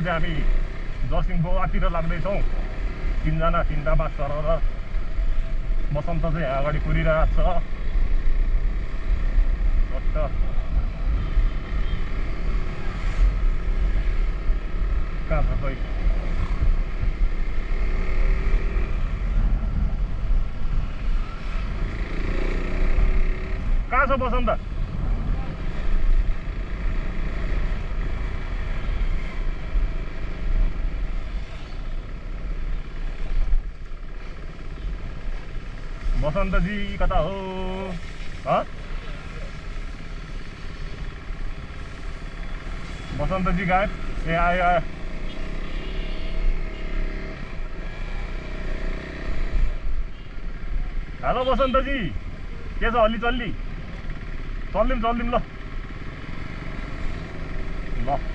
चाहिँ हामी जर्सिङ बोवातिर लाग्दैछौँ। तिनजना तिनवटामा सर र बसन्त चाहिँ यहाँ अगाडि कुरिरहेको छ। कहाँ छ खोइ कहाँ छ बसन्त? बसन्तजी कता हो? बसन्तजी गायब। ए आयो आयो। हेलो बसन्तजी, के छ अलि चल्ली? चल्दिउँ ल।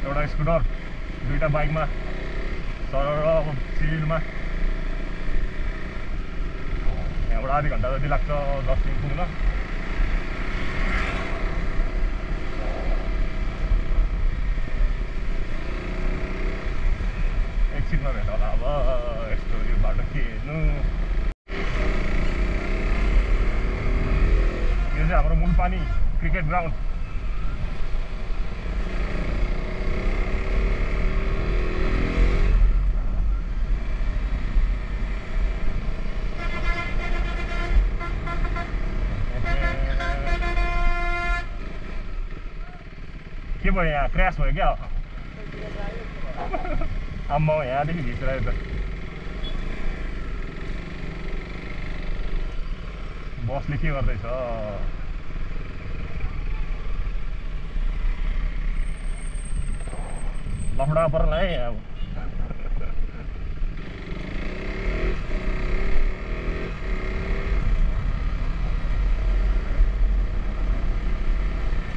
एउटा स्कुटर, दुईटा बाइकमा सर र सिभिलमा। यहाँबाट आधी घन्टा जति लाग्छ जर्सिङ पुग्न। एकछिनमा भेट होला अब। यस्तो यो बाटो के हेर्नु। यो चाहिँ हाम्रो मुलपानी क्रिकेट ग्राउन्ड। के भयो यहाँ क्र्यास भयो क्या? आम्मा यहाँदेखि भित्र त बसले के गर्दैछ? लफडा पर्ला है अब।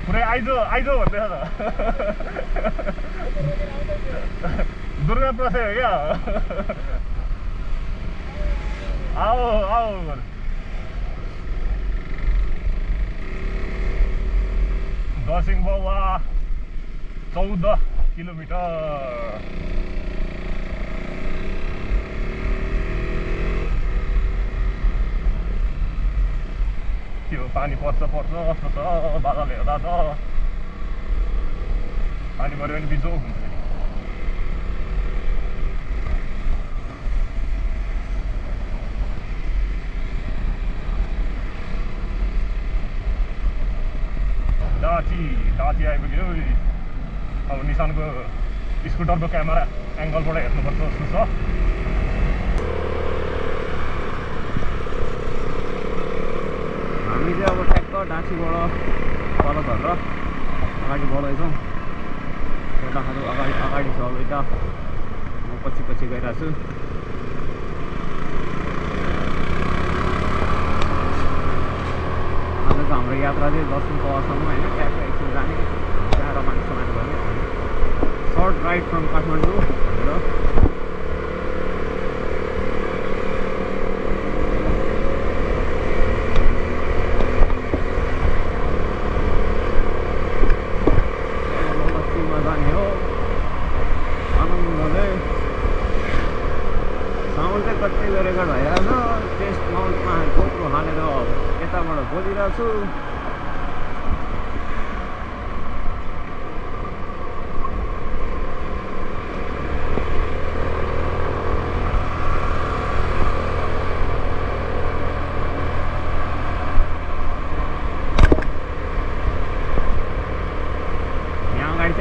पुरै आइजो भन्दैछ त। दुर्गा प्रसाद हो क्या? आओ जर्सिङ बोवा 14 किलोमिटर। त्यो पानी पर्छ जस्तो छ बादल हेर्दा त। पानी पऱ्यो भने बिजोग हुन्छ। दाची आइपुग्यो। अब निशानको स्कुटरको क्यामेरा एङ्गलबाट हेर्नुपर्छ जस्तो छ। हामी चाहिँ अब ठ्याक्क डाँसीबाट तल झरेर अगाडि बढ्दैछौँ। एउटा खालको अगाडि छ। अब यता म पछि गइरहेको छु। आजको हाम्रो यात्रा चाहिँ जर्सिङ बोवासम्म होइन, ट्याक्क एकछिन जाने त्यहाँ रमाइलो भयो। सर्ट राइड फ्रम काठमाडौँ भनेर जाने हो। आनन्दले साउन्ड चाहिँ कति गरेको भइरहेको छ। टेस्ट माउन्टमा गोप्रो हालेर यताबाट बोलिरहेको छु।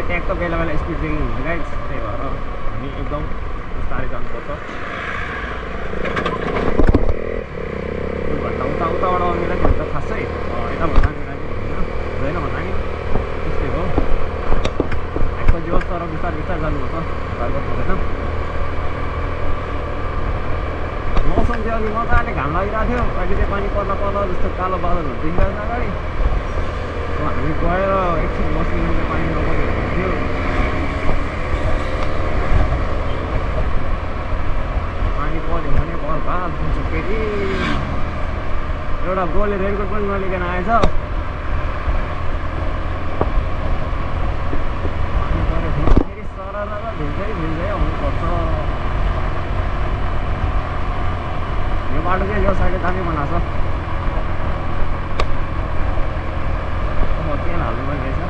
ट्याक्क बेला स्पिड ब्रेकिङ हुन्छ गाइस, त्यही भएर हामी एकदम बिस्तारै जानुपर्छ। घन्टा उताबाट अघिलाई हुन्छ खासै यताबाट जाने हुँदैन भन्दा नि त्यस्तै हो। एकपल्ट जोस् तर बिस्तारै जानुपर्छ, घरको हुँदैन। मौसम चाहिँ अघि मजाले घाम लागिरहेको थियो। अहिले चाहिँ पानी पर्ला जस्तो कालो बादलहरू देखिरहेको छ अगाडि। हामी गएर एकछिन बस्ने पानी नपरेको हुन्थ्यो। पानी पऱ्यो भने बर्बाद हुन्छ फेरि। एउटा गोले रेनकोट पनि नलिकन आएछ। पानी पऱ्यो फेरि सरर भिज्दै यो साइडले दामी बनाएको छ। तेल हाल्नु पर्ने रहेछ।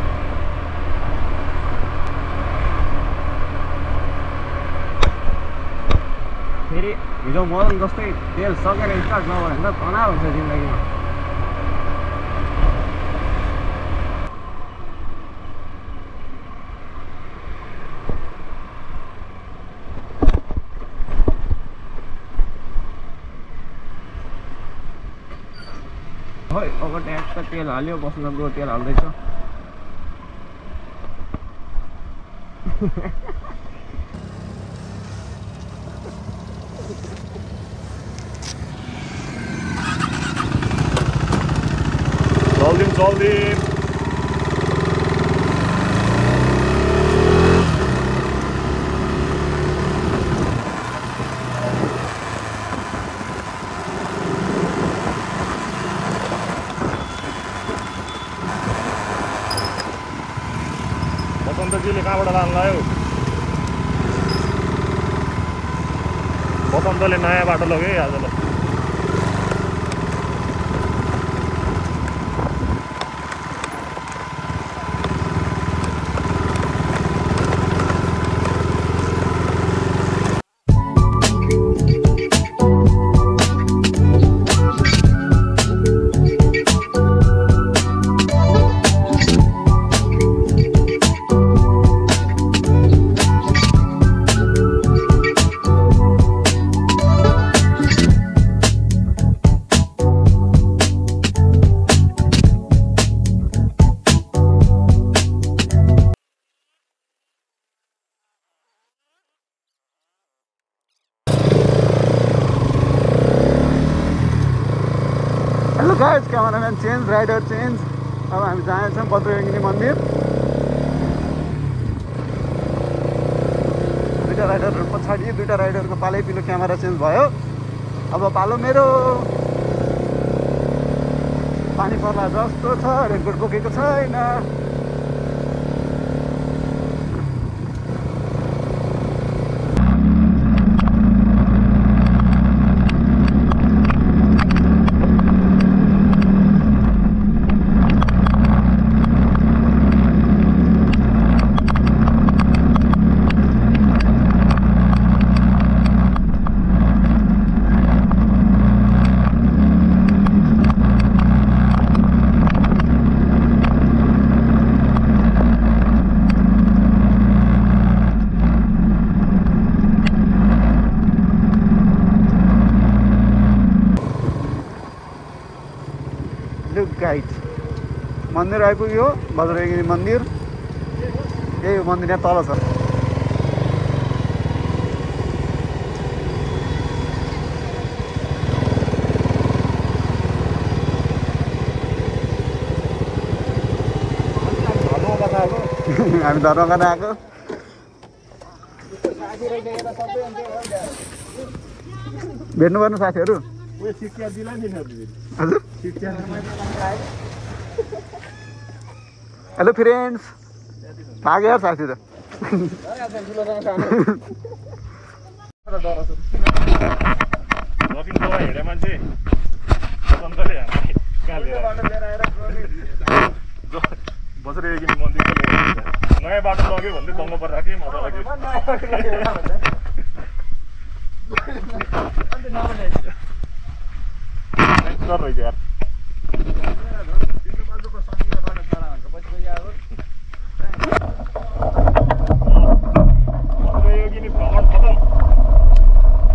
फेरि हिजो मदन जस्तै तेल सकेर स्टार्ट नगऱ्यो भने त तनाव हुन्छ जिन्दगीमा। है अब ट्याक्क तेल हाल्यो, बस्नु ब्रो तेल हाल्दैछ। जल्दी बसन्तजीले कहाँबाट लानु लाग्यो? बसन्तले नयाँ बाटो लग्यो है आज। ल guys, cameraman change, rider change. अब हामी जानेछौँ बद्रयोगिनी मन्दिर। दुईवटा राइडरहरू पछाडि, दुईवटा राइडरको पालै पिलो क्यामेरा चेन्ज भयो। अब पालो मेरो। पानी पर्ला जस्तो छ, रेनकोट बोकेको छैन। गाइड मन्दिर आइपुग्यो, बद्रयोगिनी मन्दिर। यही मन्दिर यहाँ तल छ। हामी धर्म गर्न आएको। भेट्नु पर्ने साथीहरू। हजुर हेलो फ्रेन्ड्स, भाग्यो यार साथी त। हिँडे मान्छे बसन्तले हामी कहाँ लिएर बद्रयोगिनी मन्दिरको नयाँ बाटो लग्यो भन्दै दङ्ग पर राखेँ मजा लाग्यो। रहेछ यार। बद्रयोगिनी भ्रमण खतम।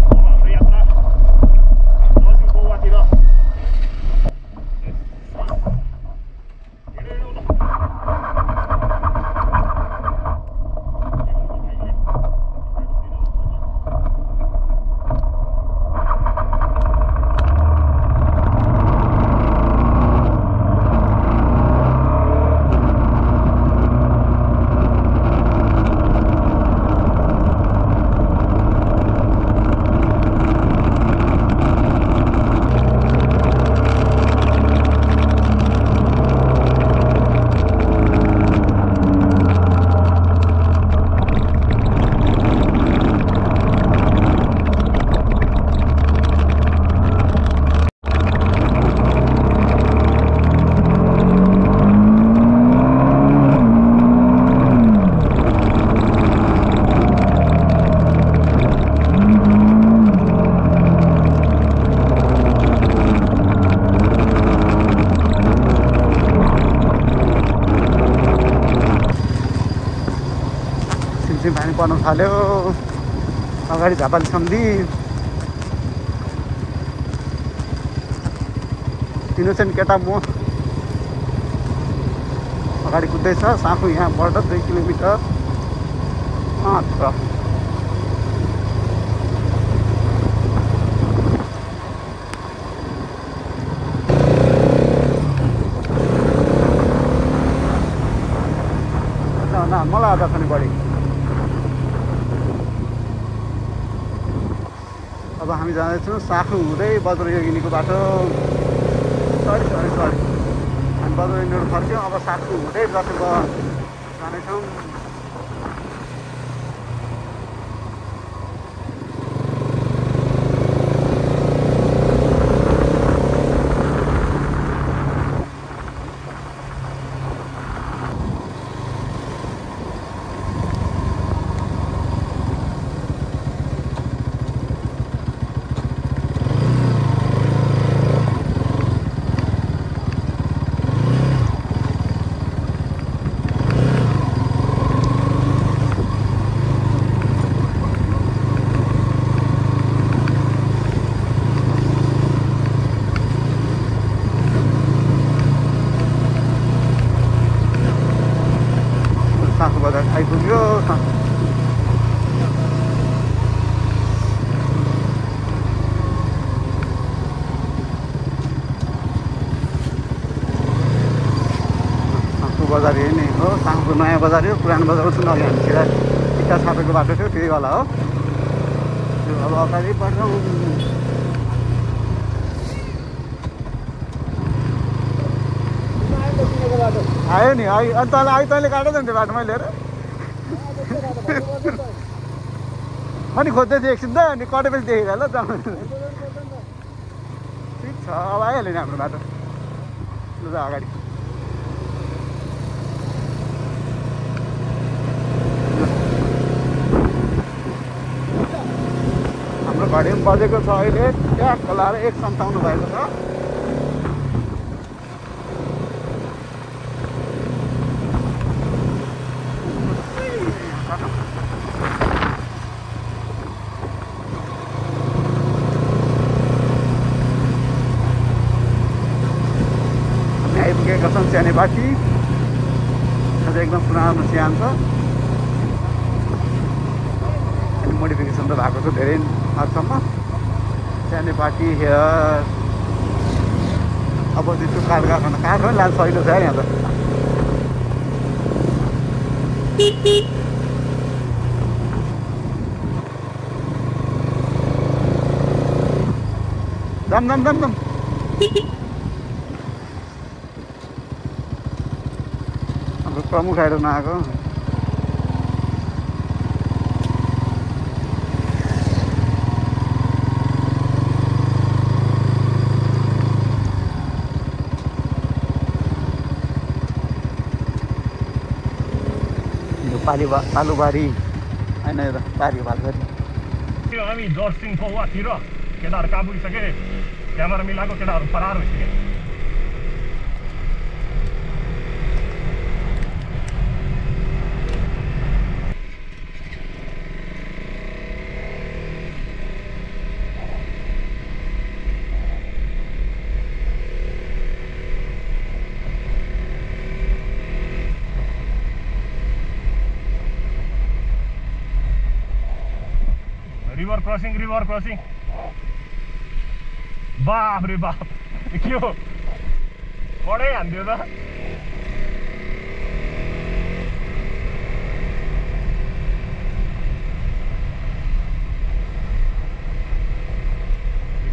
अब हाम्रो यात्रा दक्षिण गोवातिर। पानी पर्न थाल्यो अगाडि झापाली सम्धि इनोसेन्ट केटा म अगाडि कुद्दैछ साँखु यहाँबाट 2 किलोमिटर मात्र मलाई आधा खाने बढी अब हामी जाँदैछौँ साँखु हुँदै बज्रयोगिनीको बाटो सरी हामी बज्रयोगिनीबाट फर्क्यौँ अब साँखु हुँदै गएको जानेछौँ साँखु बजार आइपुग्यो साँखु बजार यही नै हो साँखुको नयाँ बजार हो पुरानो बजार छ अघि हामीतिर इटा छापेको बाटो थियो त्यही वाला हो अब अगाडि बढ्छौँ आयो नि अनि तैँले काटेछ नि त्यो बाटो मैले हेर अनि खोज्दै थिएँ एकछिन त अनि कटेपछि देखेको ल ठिक छ अब आइहाल्यो नि हाम्रो बाटो ल अगाडि हाम्रो घडी पनि बजेको छ अहिले ट्याक्क लाएर 1:57 भएको छ सानो बाटी अझ एकदम पुरानो स्यान छ अनि मोडिफिकेसन त भएको छ धेरै हदसम्म सानो बाटी हेयर अब त्यो काठ कारखाना लान्छ सहिलो छ यहाँ त दम दम दम दम प्रमुख आएर नआएको पालुबारी होइन यो त पारीको भालबारी हामी जर्सिङ पौवातिर केटाहरू कहाँ पुगिसके क्यामेरा मिलाएको केटाहरू फरार भइसके रिभर क्रसिङ बाप रे बाप के हो पढै हान्थ्यो त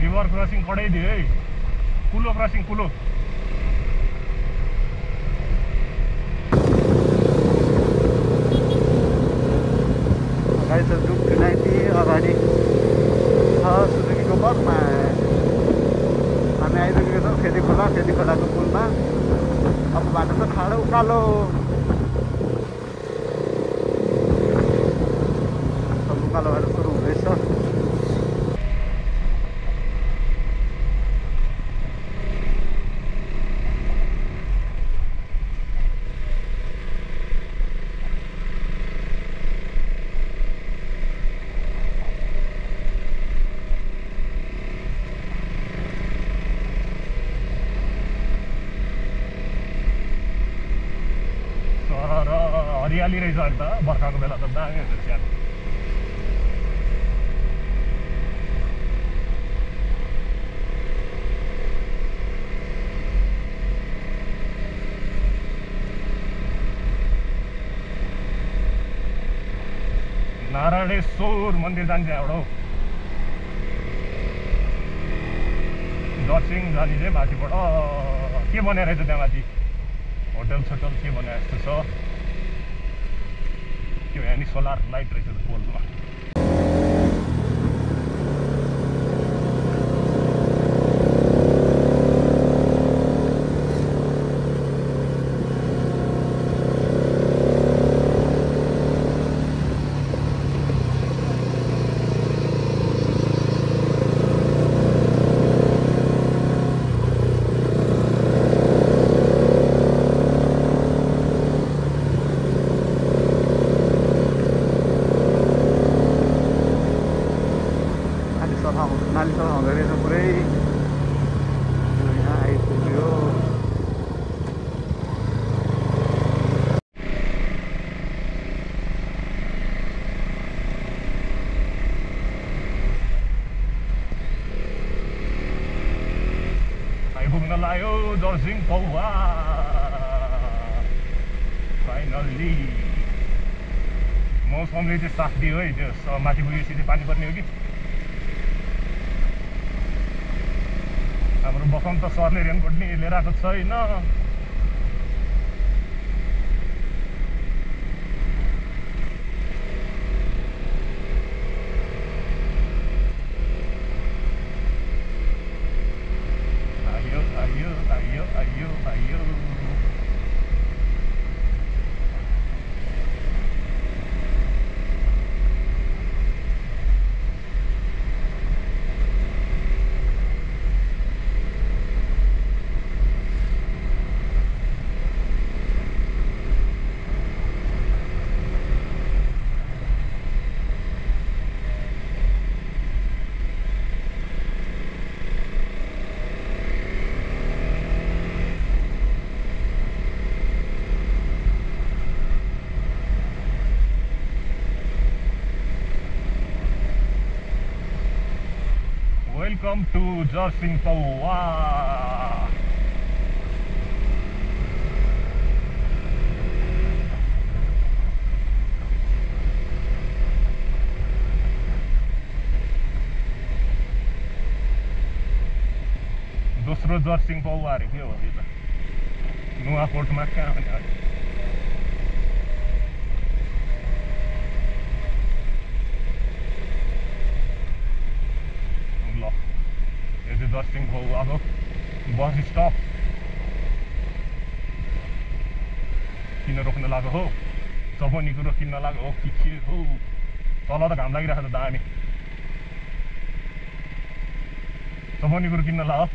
रिभर क्रसिङ पढै दियो है कुलो क्रसिङ कुलो अगाडि त ग्रुप 90 अगाडि सुजुकीको बसमा हामी आइसकेको छौँ खेती खोलाको पुलमा अब बाटो त ठाडो उकालो उकालोबाट सुरु हुँदैछ हरियाली रहेछ अहिले त बर्खाको बेला त दामी हुन्छ स्याहार नारायणेश्वर मन्दिर जान्छ यहाँबाट हौ दर्सिङ जाने चाहिँ माथिबाट के बनाएर रहेछ त्यहाँ माथि होटल सोटल के बनाए जस्तो छ त्यो यहाँ नि सोलर लाइट रहेछ त पोलमा नाली सफा हुँदो रहेछ पुरै यहाँ आइपुग्यो आइपुग्न लाग्यो दर्सिङ पौवा फाइनल्ली मौसमले चाहिँ साथ दियो है त्यो माथि पुगेपछि चाहिँ पानी पर्ने हो कि हाम्रो बसन्त सरले रेनकोट नि लिएर आएको छैन आयो आयो आयो आयो आयो Welcome to Dharsiङ पौवा दोस्रो दर्सिङ पौवा अरे के हो यो त नुवाकोटमा कहाँ भने दर्सिङ पौवा अब बस स्टप किन रोक्न लाग्यो हो चपनी कुरो किन्न लाग्यो हो के हो तल त घाम लागिरहेको छ दामी चपनी कुरो किन्न लाग्यो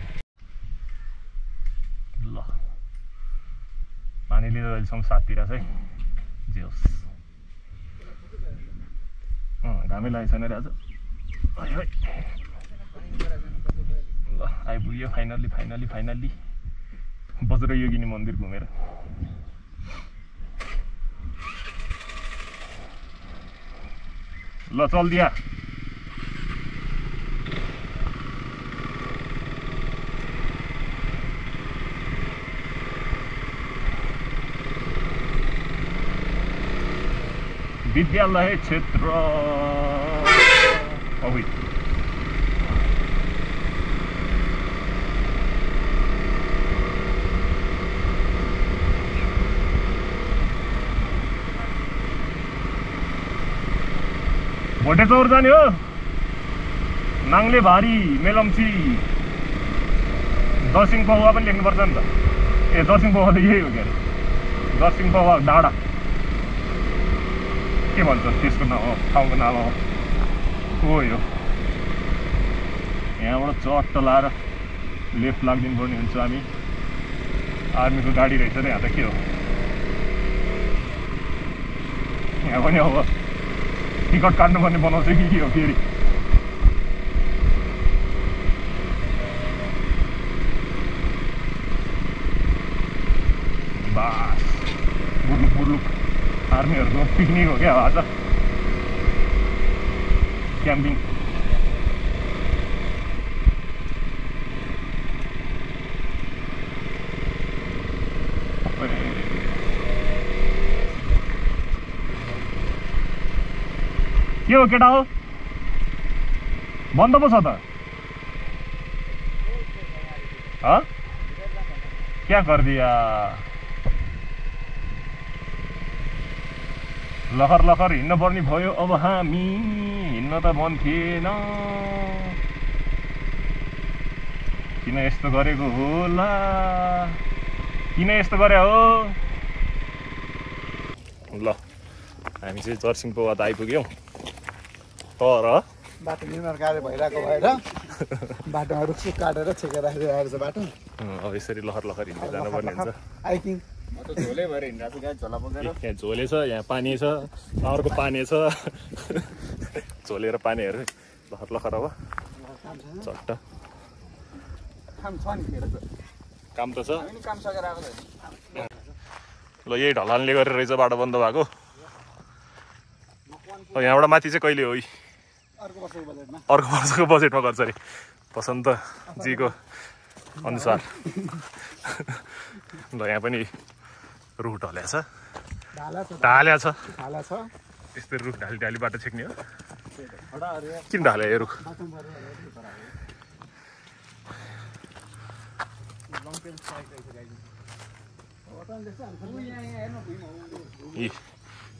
ल पानी लिएर अहिलेसम्म साथतिर चाहिँ जे होस् घामै लागेको छैन रहेछ ल आइपुग्यो फाइनल्ली बज्र योगिनी मन्दिर घुमेर ल चल दिया विद्यालय क्षेत्र भोटेचौर जाने हो नाङ्ले भारी मेलम्ची दर्सिङ पौवा पनि लेख्नुपर्छ नि त ए दर्सिङ पौवा त यही हो के अरे दर्सिङ पौवा डाँडा के भन्छ त्यसको नाम हो ठाउँको नाम हो हो यो यहाँबाट चट्ट लाएर लेफ्ट लाग्दिनु पर्ने हुन्छ हामी आर्मीको गाडी रहेछ नि यहाँ त के हो यहाँ पनि अब टिकट काट्नुपर्ने बनाउँछ कि के हो फेरि बास बुर्लुक आर्मीहरूको पिकनिक हो क्या आज क्याम्पिङ के हो केटा हो बन्द पो छ त हाँ क्या कर दिया लखर लखर हिँड्न पर्ने भयो अब हामी हिँड्न त मन थिएन किन यस्तो गरेको होला किन यस्तो गरे हो ल हामी चाहिँ जर्सिङपोवा त आइपुग्यौँ तर बाटो निर्माण कार्य भइरहेको भएर बाटोमा रुखसुख काटेर छेकेर राखिरहेको छ बाटो अब यसरी लखर लखर हिँड्दै जानुपर्ने हुन्छ हाइकिङ झोले भएर हिँड्दा चाहिँ झोला बोकेर यहाँ झोले छ यहाँ पानी छ अर्को पानी छ झोले र पानीहरू लखर लखर अब चट्ट काम त छ काम सकेर आएको छ ल यही ढलानले गरेर रहेछ बाटो बन्द भएको यहाँबाट माथि चाहिँ कहिले हो अर्को वर्षको बजेटमा गर्छ अरे बसन्तजीको अनुसार ल यहाँ पनि रुख ढल्या छ ढाल्या छ यस्तै रुख ढाली ढाली बाटो छेक्ने हो किन ढाल्या यो रुख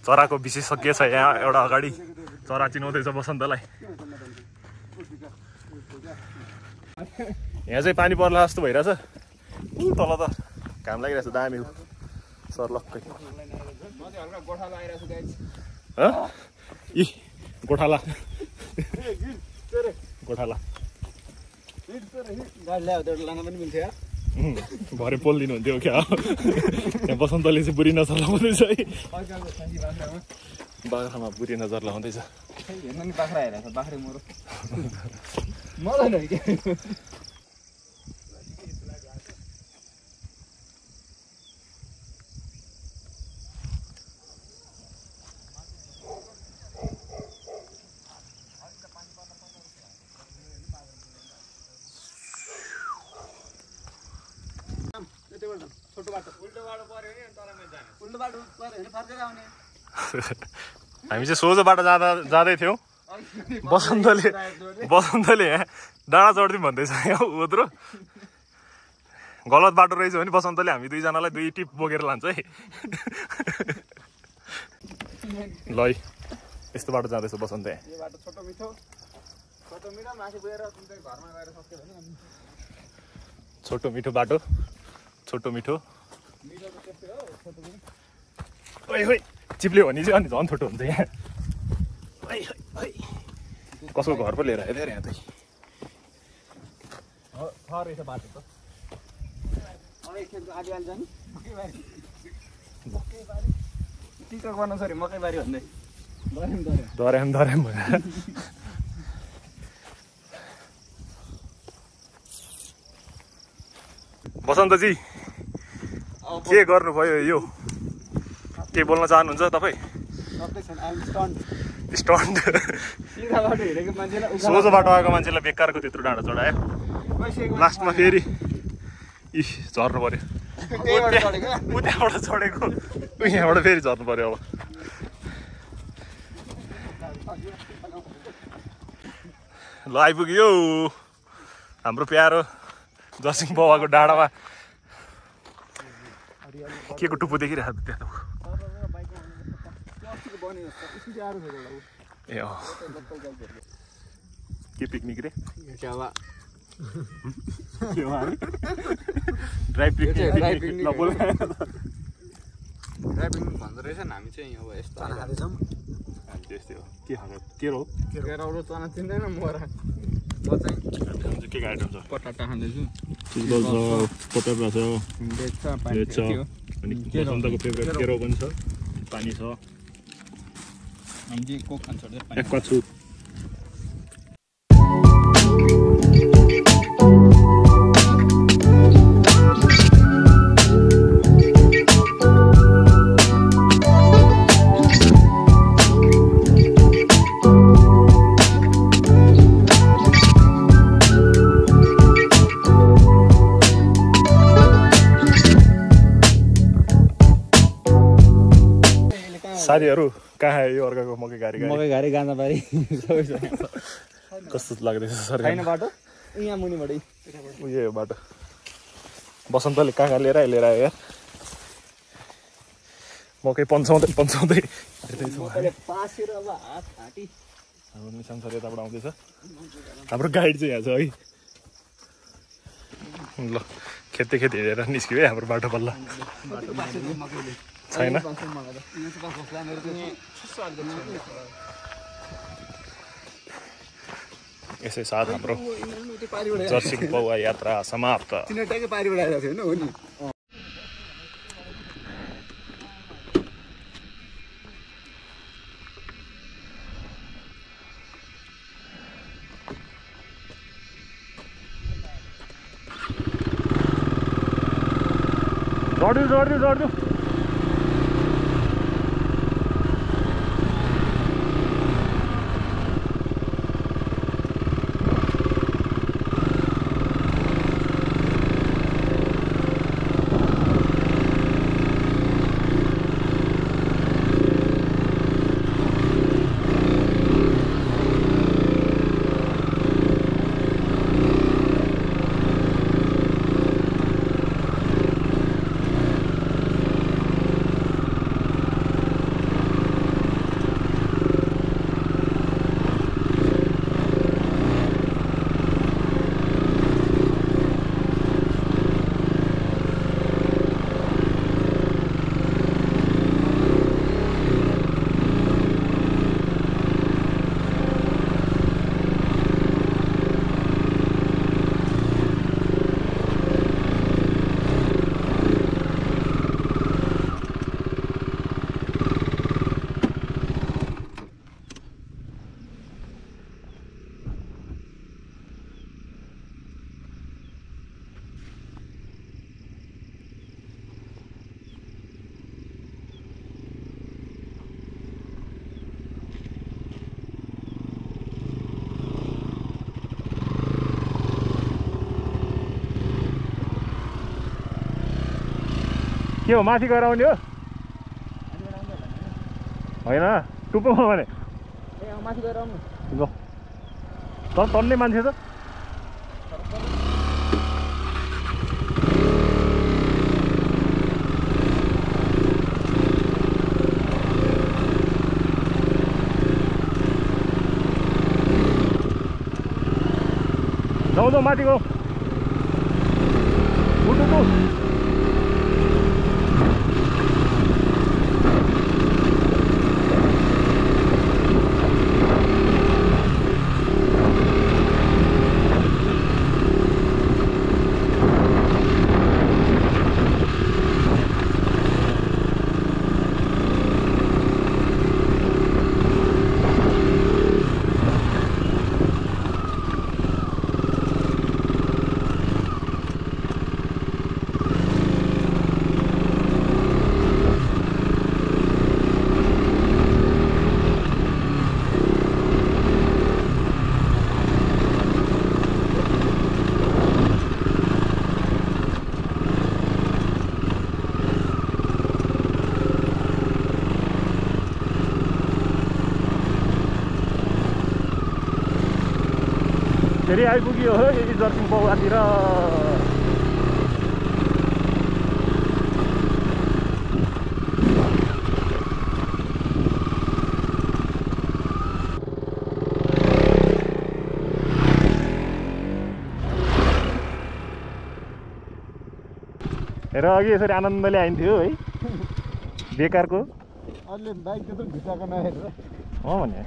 चराको विशेषज्ञ छ यहाँ एउटा अगाडि चरा चिनाउँदैछ बसन्तलाई यहाँ चाहिँ पानी पर्ला जस्तो भइरहेछ तल त घाम लागिरहेछ दामी सर्लक्कै गोठाला गोठाला भरे पोलिदिनु हुन्थ्यो क्या यहाँ बसन्तले चाहिँ बुढी नजर लाउँदैछ है बाख्रामा बुढी नजर लाउँदैछ बाख्रा हेरेको बाख्रे मरो हामी चाहिँ सोझो बाटो जाँदै थियौँ बसन्तले यहाँ डाँडा चढ्दिउँ भन्दैछ यहाँ उत्रो गलत बाटो रहेछ भने बसन्तले हामी दुईजनालाई 2 टिप बोकेर लान्छ है ल यस्तो बाटो जाँदैछ बसन्त यहाँ छोटो मिठो बाटो छोटो मिठो चिप्ल्यो भने चाहिँ अनि झन् छोटो हुन्छ यहाँ कसको घर पो लिएर आयो यहाँ त मकैबारी भन्दै दर्याम दर्याम भनेर बसन्तजी के गर्नुभयो यो के बोल्न चाहनुहुन्छ तपाईँ स्टन्ट सोझो बाटो आएको मान्छेलाई बेकारको त्यत्रो डाँडा चढायो लास्टमा फेरि झर्नु पर्यो उताबाट चढेको यहाँबाट फेरि झर्नु पर्यो अब ल आइपुग्यो हाम्रो प्यारो जर्सिङपोवाको डाँडामा के को टुप्पो देखिरहेको त्यहाँ त ए अँ के पिकनिक रे ड्राई पिकनिक भन्दो रहेछ हामी चाहिँ अब यस्तो खाँदैछौँ त्यस्तै हो के हो चना चिन्दैन मोरा के आइटम छ पटाटा खाँदैछु पटाटा छ अनि बसन्तको फेभरेट केरो पनि छ पानी छ हामी चाहिँ कोक खान्छ एक्वाछु साथीहरू कहाँ आयो यो अर्काको मकै घारी मकै घारी गाँजाबारी कस्तो लाग्दैछ सर छैन बाटो यहाँ मुनिबाटै उयो बाटो बसन्तले कहाँ लिएर आयो यार मकै पन्साउँदै पासेर अब हात हाटी हाम्रो निशान सर यताबाट आउँदैछ हाम्रो गाइड चाहिँ यहाँ छ है ल खेते हिँडेर निस्क्यो है हाम्रो बाटो बल्ल छैन यसै साथ हाम्रो जर्सी पौवा यात्रा समाप्त झर्दियो के हो माथि गएर आउने हो होइन टुप्पोमा भने माथि गएर आउनु ल तन्ने मान्छे त जाउँ माथि गऊ फेरि आइपुग्यो हो यही जर्सिङ पौवातिर र अघि यसरी आनन्दले आइन्थ्यो है बेकारको अहिले बाइक त्यत्रो भित्राको नहेरेर भने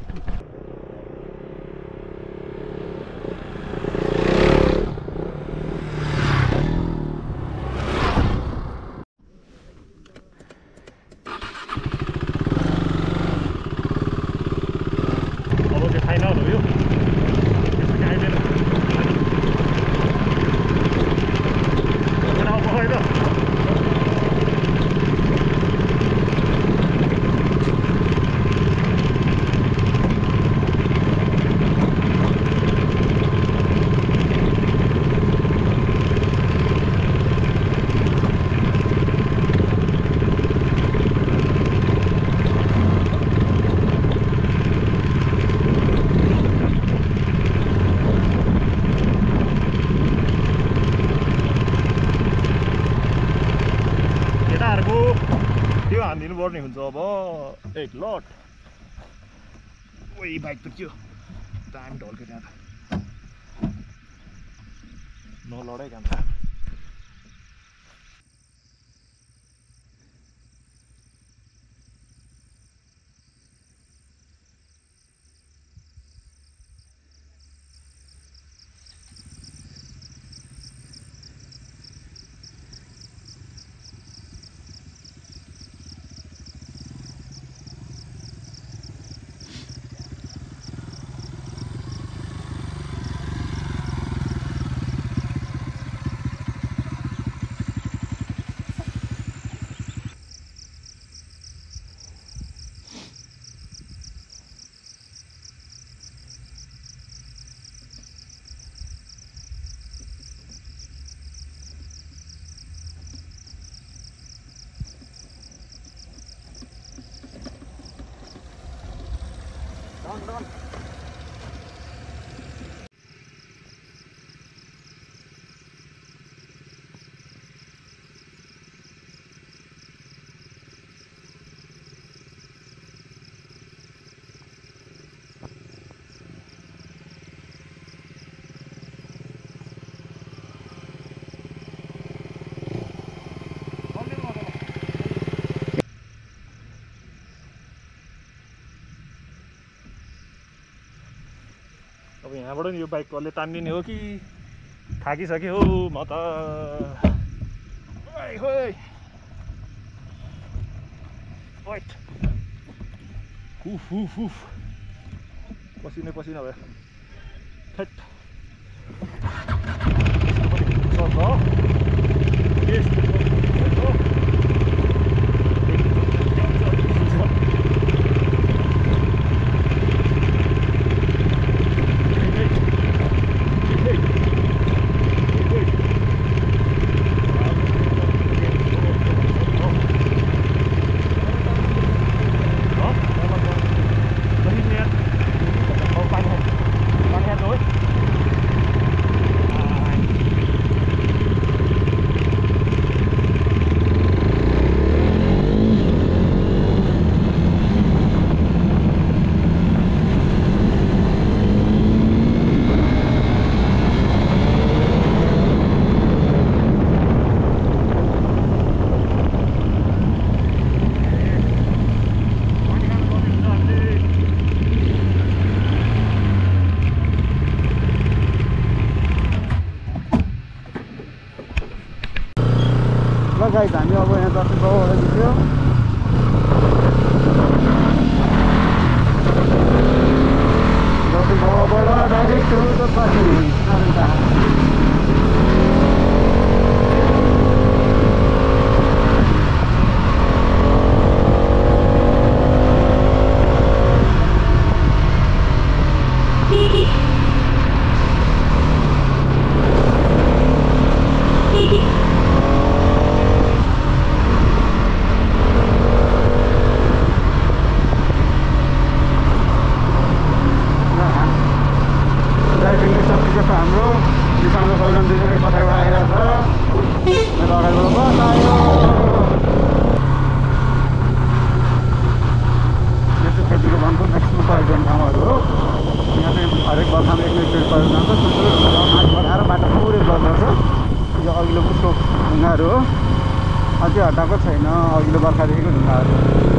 तानिदिनुपर्ने हुन्छ अब एक लट ओइ बाइक त के हो दामी ढल्क्यो त्यहाँ त नलडाइ काम छ अब यहाँबाट नि यो बाइक कसले तानिदिने हो कि थाकिसक्यो हो म त पसिनै पसिना भयो थेट गाइस हामी अब यहाँ दर्शन बाबुबाट निस्क्यो दर्शन बाबुबाट डाइरेक्ट टु द हरेक बर्खामा एक ट्रिप गरेर जान्छ माथि बढाएर बाटो पुरै बदल्छ यो अघिल्लो उसको ढुङ्गाहरू हो अझै हटाएको छैन अघिल्लो बर्खादेखिको ढुङ्गाहरू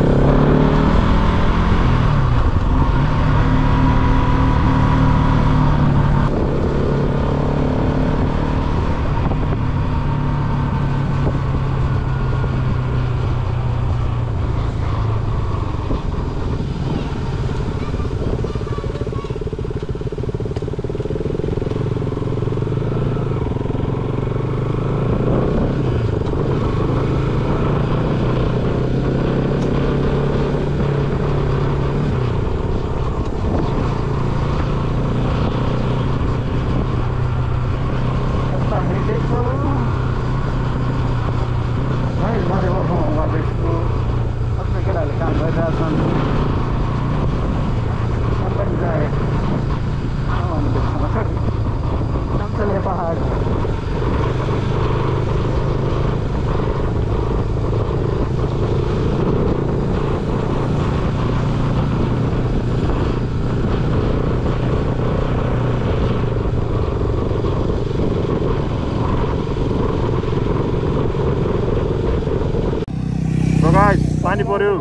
पानी पर्यो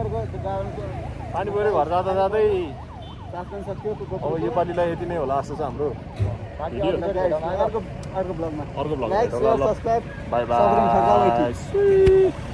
पानी घर जाँदा जाँदै सक्यो अब योपालिलाई यति नै होला जस्तो छ हाम्रो अर्को ब्लगमा अर्को blog like share subscribe by by